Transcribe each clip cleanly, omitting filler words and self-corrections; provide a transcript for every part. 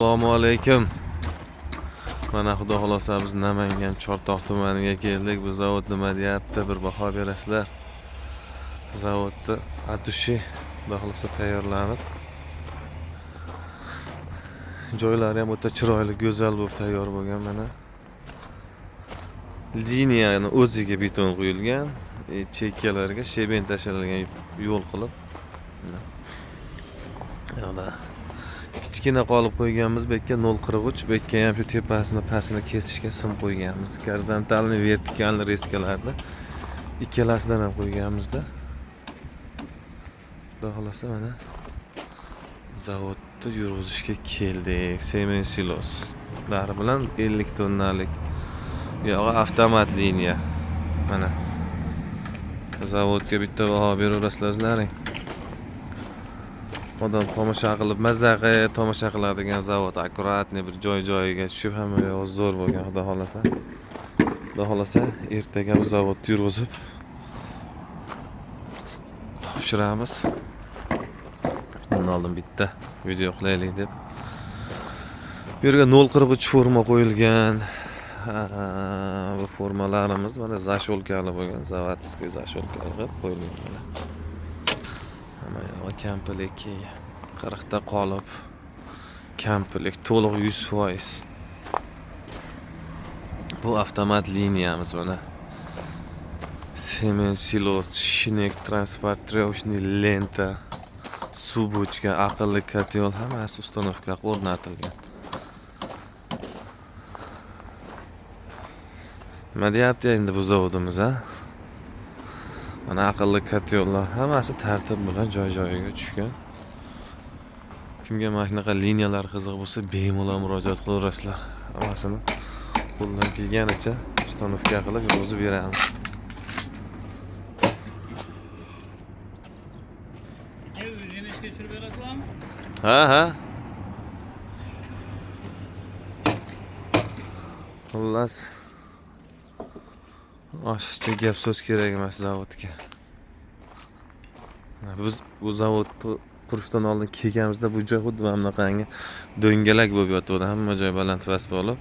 Assalomu alaykum. Mana xudo xolasa biz Namangan Chortoq tumaniga keldik. Bu zavod nima deyapti? Bir baho berasizlar. Zavodni atushi xudo xolasa tayyorlanib, joylari ham o'ta chiroyli, go'zal bo'lib tayyor bo'lgan mana. Liniyani o'ziga beton quyilgan, chekkalarga sheben tashlangan yo'l qilib. Mana. Yoqda kichkina qolib qo'yganmiz, bu yerga 0.43, bu yerga ham shu tepasini pastini kesishga sim qo'yganmiz. Gorizontalni, vertikalni reskalarni ikkalasidan ham qo'yganmizda. Xudo xolasa mana zavodni yurg'izishga keldik. Sement siloslari bilan 50 tonnalik. Bu yog'i avtomat liniya. Mana. Zavodga bitta baho beraverasizlar o'zlaring. Odam tomosha qilib, mazza qilib tomosha qiladigan zavod, аккуратный bir joy joyiga tushib, hamma yog'i zo'r bo'lgan, xudo xolasa. Xudo xolasa ertaga bu zavodni yurg'izib topshiramiz. Shundan oldin bitta video qilaylik deb. Bu yerga 0.43 forma qo'yilgan. Bu formalarimiz mana защёлка li bo'lgan, заводской защёлка li qilib qo'yilgan mana. Hamma yog'i komplekt kelgan. 40 ta qolip komplekt to'liq 100%. Bu avtomat liniyamiz mana. Sement silos, shnek, транспортировочный lenta, suv bochka, aqlli котёл hammasi установка o'rnatilgan. Nima deyapti endi bu zavodimiz, a? Mana aqlli котёл lar hammasi tartib bilan joy-joyiga tushgan. Kimga mana shunaqa liniyalar qiziq bo'lsa, bemalol murojaat qilaverasizlar. Hammasini qo'ldan kelganicha установка qilib yurg'izib beramiz. O'zini ishga tushirib berasizlarmi? Ha. Xullas, oshiqcha gap so'z kerak emas zavodga. Mana biz bu zavodni qurishdan oldin kelganimizda bu joy xuddi mana bunaqangi do'ngalak bo'lib yotuvdi. Hamma joy baland-past bo'lib.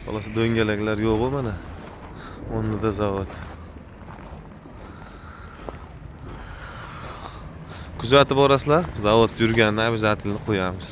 Xolos, do'ngalaklar yo'q-u mana. O'rnida zavod. Kuzatib borasizlar, zavod yurganini обязательно qo'yamiz.